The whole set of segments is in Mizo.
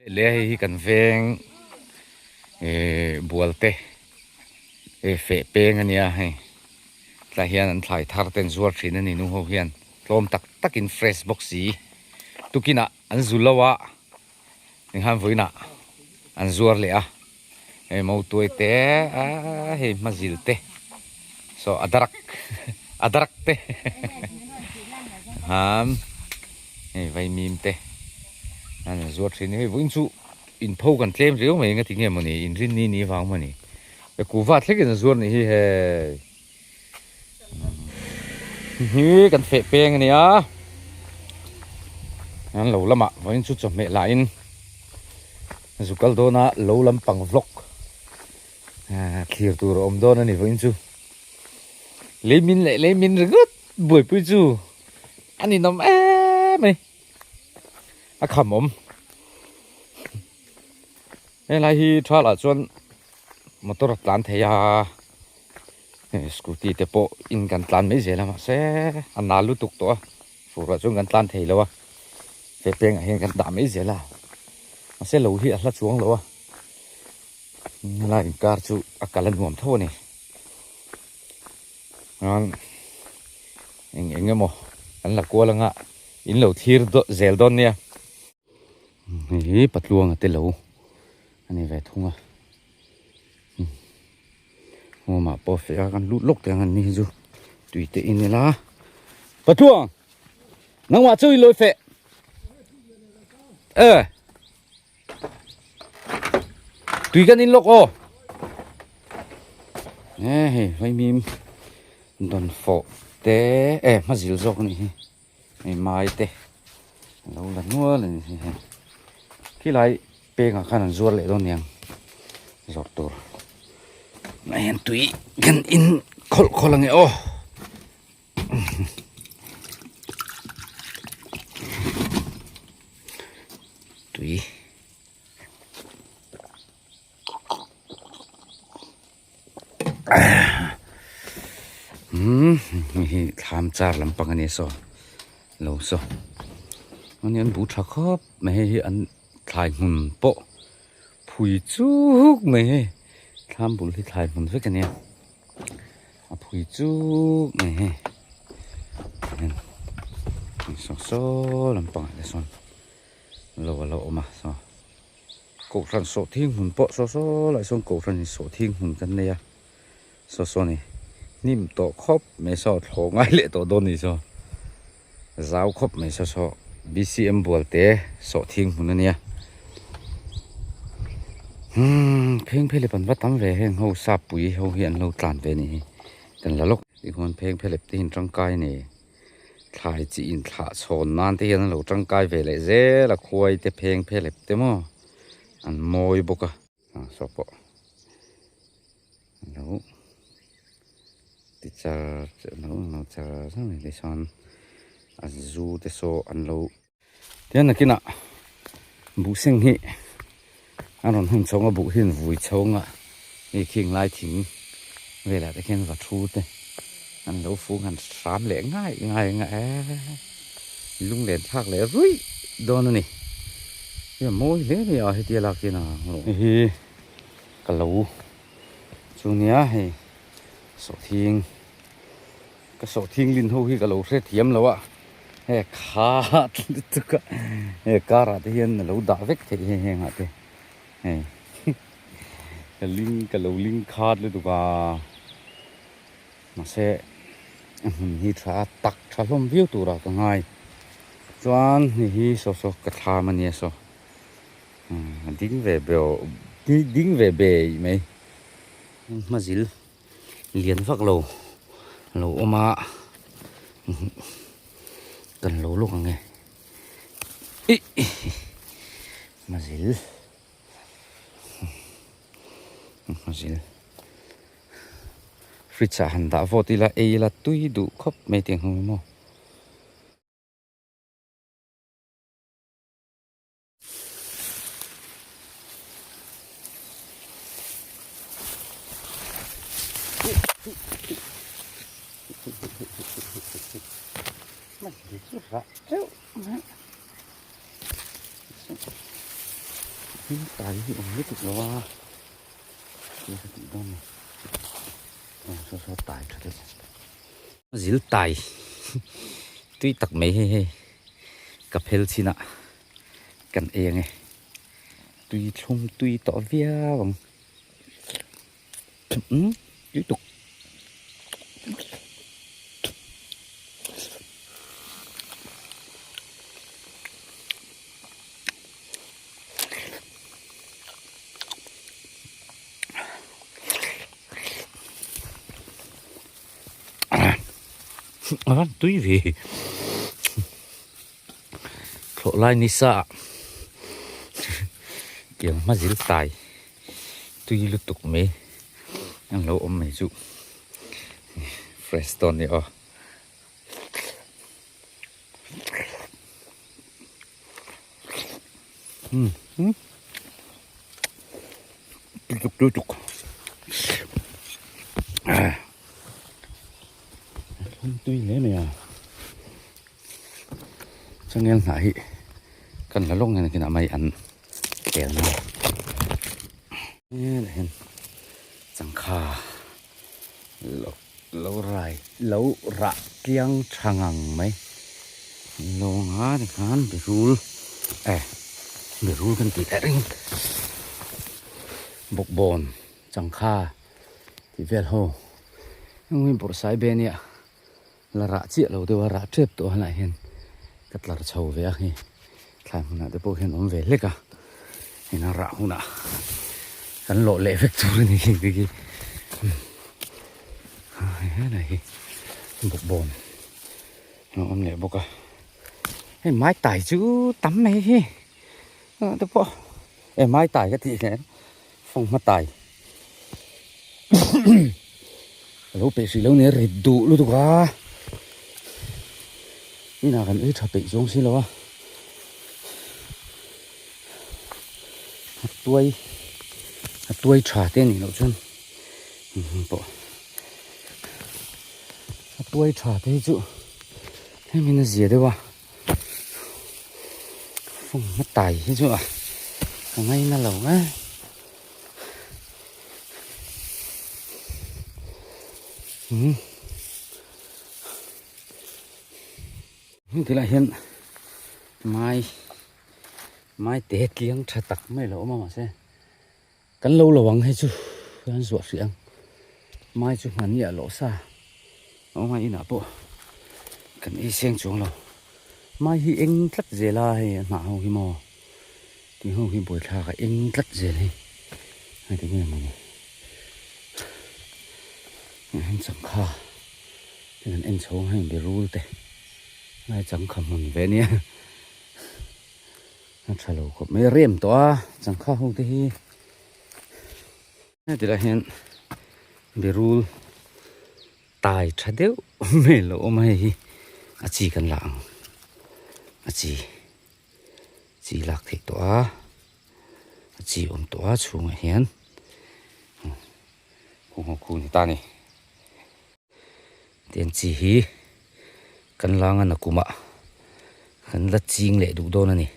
Le hei hi kan veng eh bualte eh feh peng ania hei tlai hian an thlai thar te an zuar thin ani nu ho hian tlawm tak tak in fresh bawk si tukinah an zu lo a enghan vawiinah an zuar leh a hei mautuai te ah hei hmazil te saw adrak adrak te han hei vaimim te an zuar thin a ni hei vawiin chu in pho kan tlem riau mai nga tinge mawni inrinni ni vang mawni e kuhva thlengin an zuar nih hi hei. Hi kan feh peng a nia an lo lamah vawiin chu chawhmeh lahin zu kal dawn a lo lampang vlog thlir tur a awm dawn a ni vawiin chu leimin leh leimin ringawt buaipui chu a ninawm em mai a kham awm helai hi thalah chuan motor a tlan thei a. Scooty te pawh in kan tlan mai zel a mahse a nal lutuk tawh a fur ah chuan kan tlan thei lo a he peng ah hian kan dah mai zel a mahse lo hi a hla chuang lo a helai inkar chu a kal a nuam tho a ni chuan eng eng emaw an la kual anga in lo thlir zel dawn nia hei hi patluanga te lo a ni ve thung a. Home ah pawh feh a kan lut lawk teh ang an ni hi chu tui te in ila Pathuang nangmah chu i lawi feh e tui kan in lawk aw e hei vaimim dawn fawh te e hmazil zawk a nih hi hei mai te a lo la nual a ni hi hei khilai pengah khan an zuar leh dawn niang zawrh tur tunah hian tui kan in khawlh khawlh ange aw tui. Umm hei hi thlam char lampang a nia saw lo saw ani an buh tha khawp mai hei hi an thlai hmun pawh phui chuk mai hei thlam bul hi thlai hmun vek a nia a phui chuk mai hei saw saw lampangah te sawn lo a lo awm a saw. Kohhran sawhthing hmun pawh saw saw lai sawn kohhran in sawhthing hmun kan nei a saw saw ni hnim tawh khawp mai saw thlawh ngai leh tawh dawn ni saw zau khawp mai saw saw B_C_M bual te sawhthing hmun a nia umm pheng phelep an va tam ve heng ho sap pui ho hi an lo tlan ve ni hi kan la lawk tichuan pheng phelep te hi an tangkai a ni. Thlai chi inthlah chhawn nan te hian an lo tangkai ve leh zel a khuai te pheng phelep te maw an mawi bawk a. Ah saw pawh a lo ti char char lo lo char char mai te chuan a zu te saw an lo tihian nakinah buh seng hi a rawn hun chhawng a buh hi an vui chhawng a hei khing lai thing velah te khian va thu te an lo fung han hram leh ngai ngai ang a eee lunglen thlak leh ruih dawn a ni hei a mawi hle mai a hetia lak hian a hei hi ka lo chu nia hei sawhthing. Ka sawhthing lin ho hi ka lo hrethiam lo a, he kha lutuk a, he car ah te hian a lo dah vek theih hei heng ah te hei ka ling ka lo ling khat lutuk a mahse a hmun hi tha tak tha hlawm viau turah ka ngai chuan hei hi saw saw ka thlam a nia saw a ding ve ding ve bei mai hmazil. Lian vak lo a lo awm a kan lo lawk ang e ih mazil mazil fridge ah han dah vawt ila ei ila tui duh khawp mai tih ang ho hi maw. Hei tai hi awm lutuk lo a, tia ka tih dawn ni. Aw saw saw tai tha deuh. Zil tai tui tak mai hei hei ka phel chin ah kan ei ang e. Tui thlum tui tawh viau ang. Umm tui tuk. A van tui ve thlawh lai ni sa ah tiang hma zil tai tui lutuk mai an lo awm mai chu fresh dawn ni aw. Tui tuk tui tuk tui hle mai a changel hnah hi kan la lawk nen kinah mai an tel na helai hian changkha lo rai lo rah tliang tha ngang mai lo nga tikhan berul eh berul kan tih daih reng bawkbawn changkha tih vel ho engemaw hi bawrhsai be ania la rah chiah lo deuh a rah tep tawh a helaiah hian ka tlar chho ve a hei thlai hmunah te pawh hian awm ve hlek a ina rah hunah kan lawh leh vek tur a ni heng te khi helai hi bawkbawn a awm leh bawk a hei mai tai chu tam mai hi te pawh e mai tai ka tih hle fanghma tai a lo peih hrih lo nia rit duh lutuk a inah kan ei tha peih chuang si lo a a tuai a tuai tha te anih loh chuan pawh a tuai tha te hi chu hemi na zia deuh a. Fung tai hi chu a ka ngaina lo e. Umm heng tilai hian mai mai te tliang tha tak mai lo awm a mahse kan lo lo ang hei chu kan zuah hrih ang mai chu hmanni ah lawh sa a awm a inah pawh kan ei seng chuang lo mai hi eng tlat zel a hei a hnah ho hi maw tih ho hi buaithlak a eng tlat zel hi hei ti nge mawni heng changkha te kan en chho heng berul te lai changkha hmun ve ania. A tha lo khawp mai a rem tawh a changkha ho te hi heti lai hian berul tai tha deuh mai lo awm a hei hi a chi kan la ang a chi chi lak theih tawh a a chi awm tawh a chhungah hian khaw haw khu ni ta a ni. Tiang chi hi kan lang a nakumah kan la ching leh duh dawn a ni.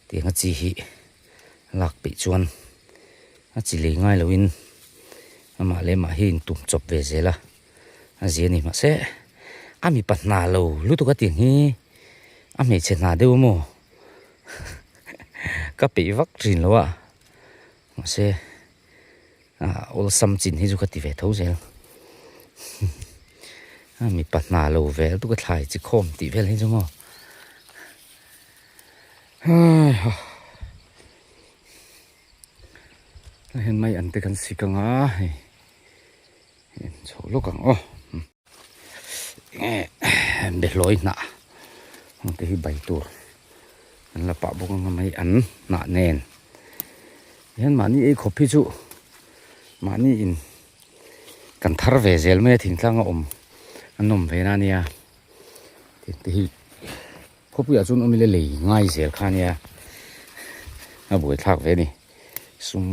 Tiang a chi hi lak peih chuan a chi lei ngai loin amah leh mah hi a intum chawp ve zel a, a zia a ni. Mahse a mipa hna lo lutuk a tiang hi a hmeichhe hna deuh emaw ka peih vak thin lo a mahse. Ah awlsam chin hi chu ka ti ve tho zel a mipa hna lo vel chu ka thlai chi khawm tih vel hi chu maw haiha heng mai an te kan sik ang a hei en chho lawk ang aw enge behlawi hnah heng te hi bai tur an la pah bawk ang a mai an hnah nen hian mahni ei khawp hi chu mahni in kan thar ve zel mai a thingtlang a awm a nawm ve na ania tih te hi khawpuiah chuan awm ila lei ngai zel kha ania a buaithlak ve a ni sum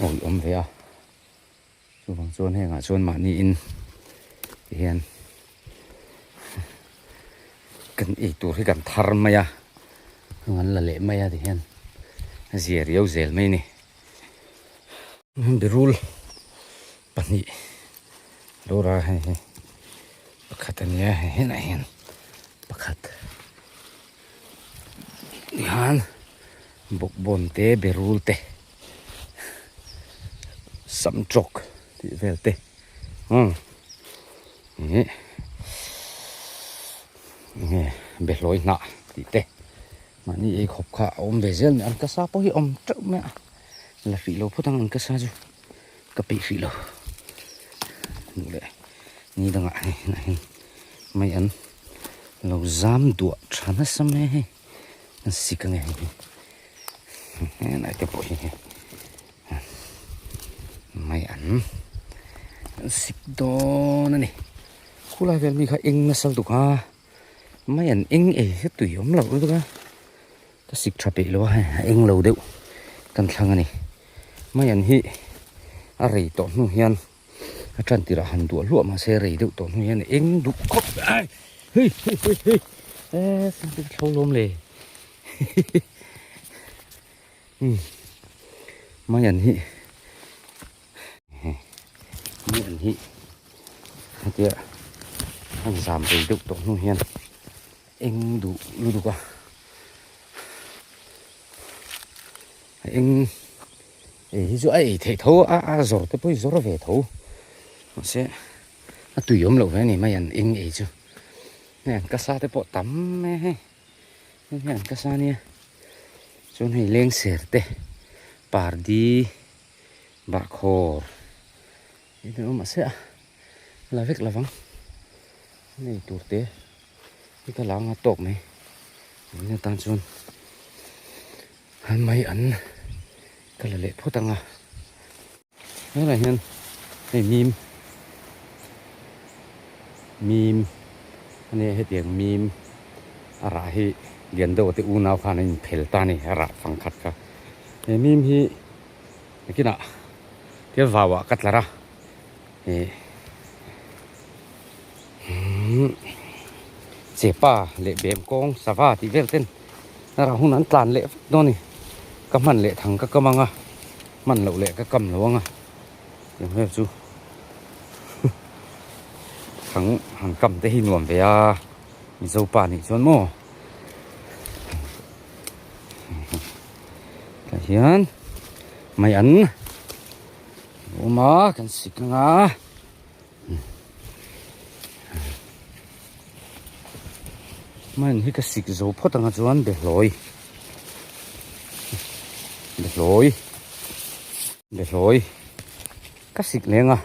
awih awm ve a. Chuvang chuan hengah chuan mahni in ti hian kan ei tur hi kan thar mai a an la leh mai a ti hian. A zia riau zel mai a ni. Birul pahnih lo ra hei hi pakhat a nia hei henah hian pakhat tihian bawkbawn te berul te samtawk tih vel te umm ih enge behlawi hnah tih te mahni ei khawp kha a awm ve zel mai a an kasa pawh hi a awm teuh mai a la hrih lo phawt ang an kasa chu ka peih hrih lo duh leh ni dangah hei hnah hian mai an lo zam duah tha nasa mai a hei an sik ange hei hi helai te pawh hi hei mai an an sik dawn a ni khulai vel mi kha eng nasa lutuk a mai an eng ei hi tui awm loh lutuk a. Ka sik tha peih lo a hei a eng lo deuh kan thlang a ni. Mai an hi a rei tawh hnu hian a tan tirah han duah hluah mahse rei deuh tawh hnu hian a eng duh khawp ai hei hei hei hei e sangte ka thlo lawm le um mai an hi mai an hi hetia han zam rei deuh tawh hnu hian Eng duh lutuk a, a eng ei hi chu a ei theih tho a, a zawr te pawh hi zawr ve tho mahse a tui awm loh ve a ni mai an eng ei chu hei an kasa te pawh tam mai a hei hei hi an kasa ania chuan hei lengser te pardi bahkhawr mahse a la vek lovang. Nei tur te hi ka la anga tawk mai vawiin atan chuan han mai an ka la leh phawt anga helaiah hian hei mim mim a nia hetiang mim a rah hi lian deuh te unau khan an inphel ta a ni a rah fang khat kha he mim hi nakinah thil vauah ka tlar a. Ih chepa leh bem kawng sava tih vel ten a rah hun an tlan leh vek dawn a ni ka hman leh thang ka kam ang a hman loh leh ka kam lo ang a eng vel chu thang han kam te hi nuam ve a mizo pa nih chuan maw tah hian mai an. Awm a kan sik anga hman hi ka sik zo phawt anga chuan behlawi behlawi behlawi ka sik leng a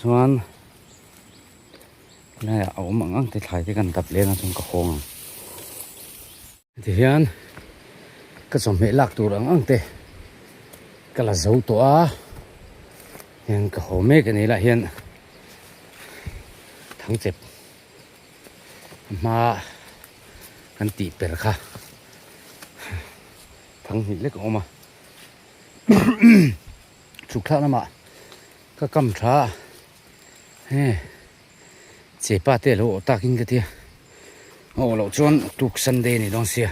chuan helaiah a awm ang ang te thlai te kan dap leng a chuan ka hawng ang. Tihian ka chawhmeh lak tur ang ang te ka la zo tawh a, hian ka haw mek a ni lah hian thangchep a hma kan tih per kha thang hnih lek a awm a chhuk thlak lamah ka kam tha a he. Chepa te alo awh takin ka tia a awh loh chuan tuk Sunday a ni dawn sia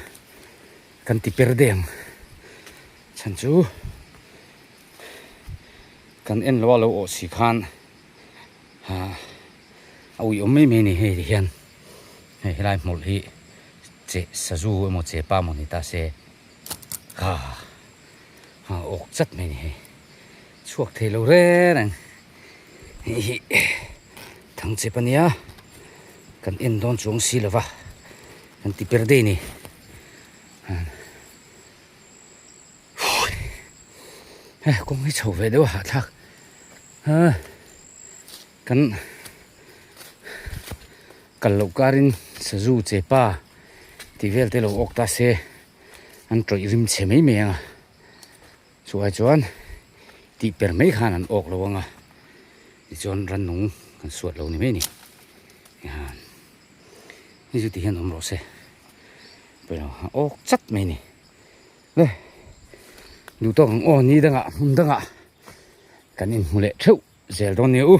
kan ti per deuh ang chhan chu kan en loh a lo awh si khan ah a ui awm mai mai a ni hei ti hian hei helai hmawlh hi che sazu emaw chepa emaw ni ta se kha a awk chat mai a ni hei chhuak thei lo reng reng. Hei hi thangchep a nia kan en dawn chuang si lova kan ti per daih a ni hei kawng hi chho ve deuh a hahthlak kan kal loh karin sazu chepa tih vel te lo awk ta se an tawih rim chhe mai mai ang a. Chuai chuan tih per mai khan an awk lo ang a, tichuan rannung kan suat lo ni mai a ni. Hei chu ti hian awm rawh se, pawilo a awk chat mai a ni. Le duh tawk ang aw ni dangah hmun dangah kan inhmu leh theuh zel dawn nia u.